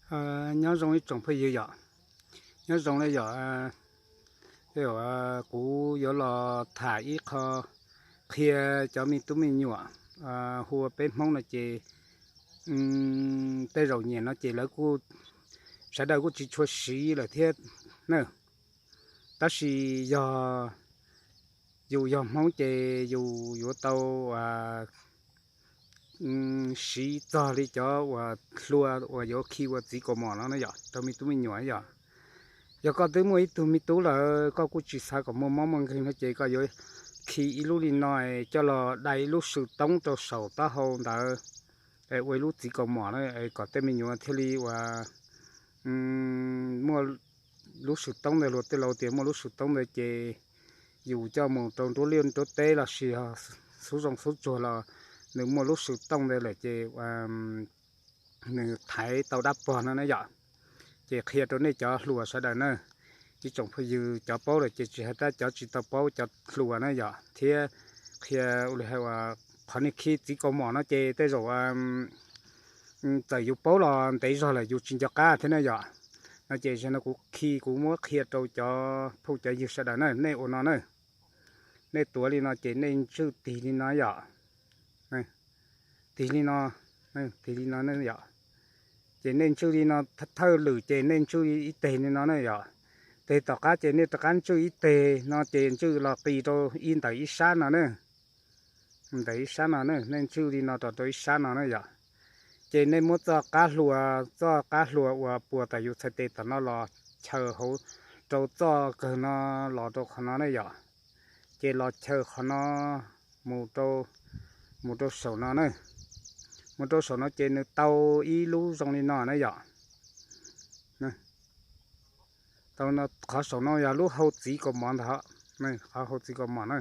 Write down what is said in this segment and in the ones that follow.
Nyob zoo ib tsoom phooj ywg yom, nyob zoo li yom. Kuv yuav los tham ib qho qhia cov me tub me nyuam hu ua peb Hmoob no ces tej zaum nyiam no ces lawv kuj, sawv daws kuj tsis tshua siv lawm thiab na. Tab sis yog yus yog Hmoob ces yus yuav tau siv txog li cov uas hlua uas yuav khi ua txiv kaus mom no na yom, rau me tub me nyuam yom. Yog koj twb muaj ib tug me tub lawm koj kuj tsis xav kom muaj mob muaj nkeeg no ces koj yuav khi ib lub li no coj los dai ib lub swm toob rau saum taub hau ntawd, ua ib lub txiv kaus mom na, kom tej me nyuam thiaj li uas muaj lub swm toob ntawd. Luag tej laus tias muaj lub swm toob ntawd ces yus coj mus rau nruab liaj nruab teb los sis xub zoo xub tsuag los nws muaj lub swm toob ntawd lawm ces nws thaiv tau dab pog no na yom. Ces qhia rau nej cov hluas sawv daws na, ib tsoom phooj ywg cov paub lawm ces tsis hais tab cov tsis tau paub cov hluas na yom, thiab qhia ua li hais uas qhov nej khi txiv kaus mom no ces tej zaum txawm yus paub los ntev zog lawm yus tsis nco qab thiab na yom. No ces zaum no kuv khi kuv muab qhia rau cov phooj cov ywg sawv daws na, nej ua no na, nej tuav li no ces nej ntswj tig li no yom, tig li no, tig li no yom. Ces nej ntswj li no, thawj lwm ces nej ntswj ib teg li no na yom. Teg tom qab ces nej rov qab ntswj ib teg no ces ntswj los qis rau ib ntawm ib sab no na, ntawm ib sab no na, nej ntswj li no rau rau ib sab no na yom. Ces nej muab txoj qab hlua, txoj qab hlua uas puas tom yus txhais tes tom no los chaws hauv rau txoj kawg no, los rau qhov no na yom. Ces los chaws qhov no mus rau, mus rau saum no na, mus rau saum no ces nws tau ib lub zoo li no na yom. Tau, qhov saum no yog lub hau txiv kaus mom ntag, qhov hau txiv kaus mom na.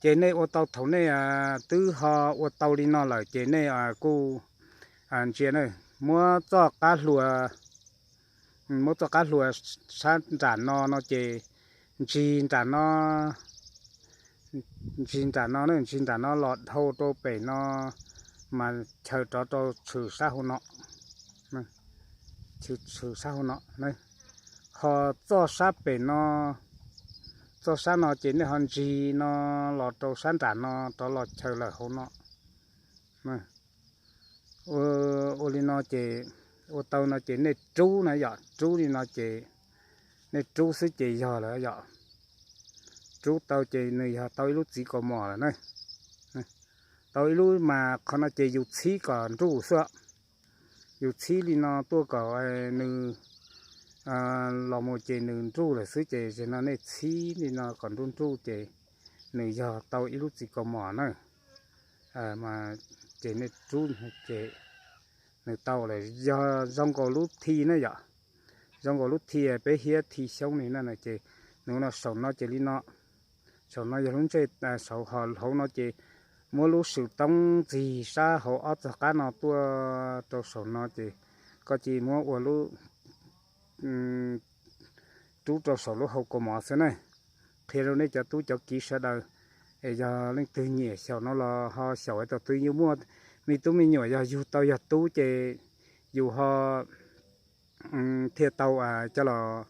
Ces nej ua tau thaum nej twb ho ua tau li no lawm ces nej kuj ntsia na, muab txoj qab hlua, muab txoj qab hlua sab nram no no ces ntsig nram no, ntsig nram no, ntsig nram no los dhau rau pem no mas chaws rov rau tshwm sab hauv no, tshwm sab hauv no. Ho txoj sab pem no, txoj sab no ces nej ho ntsig no los rau sab nram no rov los chaws lawm hauv no. Ua li no ces ua tau no ces nej rub na yom, rub li no ces nej rub xwb ces yog lawm yom. Rub tau ces nws yog tau ib lub txiv kaus mom lawm na. Tau ib lub mas qhov no ces yus txhib kom nruj xwb. Yus txhib li no tuaj kom nws los mus ces nws nruj lawm xwb ces zaum no nej txhib li no kom nruj nruj ces nws yog tau ib lub txiv kaus mom na. Ces nej rub ces nws tau lawm, yog zoo nkaus lub thi na yom, zoo nkaus lub thi peb hiab thi xyoob li na ces nws no saum no ces li no, saum no yog lub ntsej saud, ho hauv no ces muab lub swm toob ntxig sab hauv ob txog qab no tuaj rau saum no ces koj cia muab ua lub rub rau saum lub hau kaus mom xwb na. Qhia rau nej cov tub cov kiv sawv daws, es yog leej twg nyiam xyaum no los ho xyaum, thaum twg yus muaj me tub me nyuam yog yug tau yog tub ces yus ho thiaj tau coj los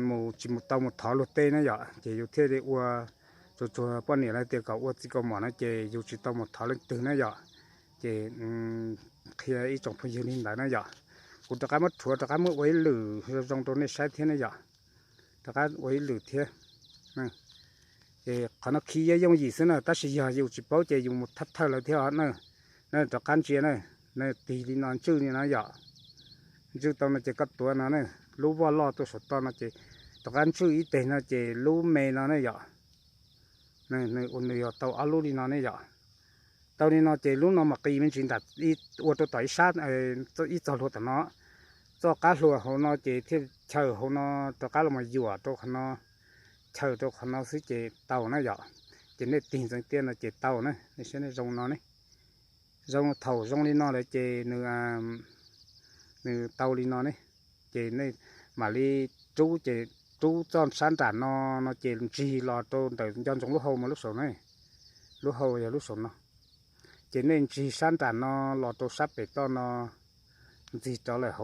mus tsis mus tau mus thov luag tej na yom, ces yus thiaj li ua, tsuas tsuag poj niam lawv tias kom ua txiv kaus mom no ces yus tsis tau mus thov leej twg na yom. Ces qhia ib tsoom phooj ywg li ntawd na yom. Kuv rov qab muab rhuav rov qab muab ua ib lwm zoo zoo rau nej saib thiab na yom. Rov qab ua ib lwm thiab. Ces qhov no khi yooj yim xwb na, tab sis yog yus tsis paub ces yus mus thawj thawj lawv thiab os na. Rov qab ntsia na, tig li no ntswj li no yom. Ntswj tau no ces koj tuav no na, lub voj loj tuaj saum toj no ces rov qab ntswj ib teg no ces lub me no ne yom. Nws yog tau ob lub li no ne yom. Tau li no ces lub no mas qis me ntsis nram, ua rau tom ib sab, ib txog hlua tom no. Txoj qab hlua hauv no ces thiaj chaw hauv no rov qab los mus yuam rau qhov no, chaw rau qhov no xwb ces tau na yom. Ces nej tig ntxeev tiaj no ces tau na, nej saib nej zoo no ne. Zoo thaum zoo li no lawm ces nws, nws tau li no ne. Ces nej mam li rub, ces rub txoj sab nram no no ces ntsig los rau ntawm nco ntsoov lub hau mas lub saum ne, lub hau yog lub saum no. Ces nej ntsig sab nram no los rau sab pem toj no, ntxig rov lawm hauv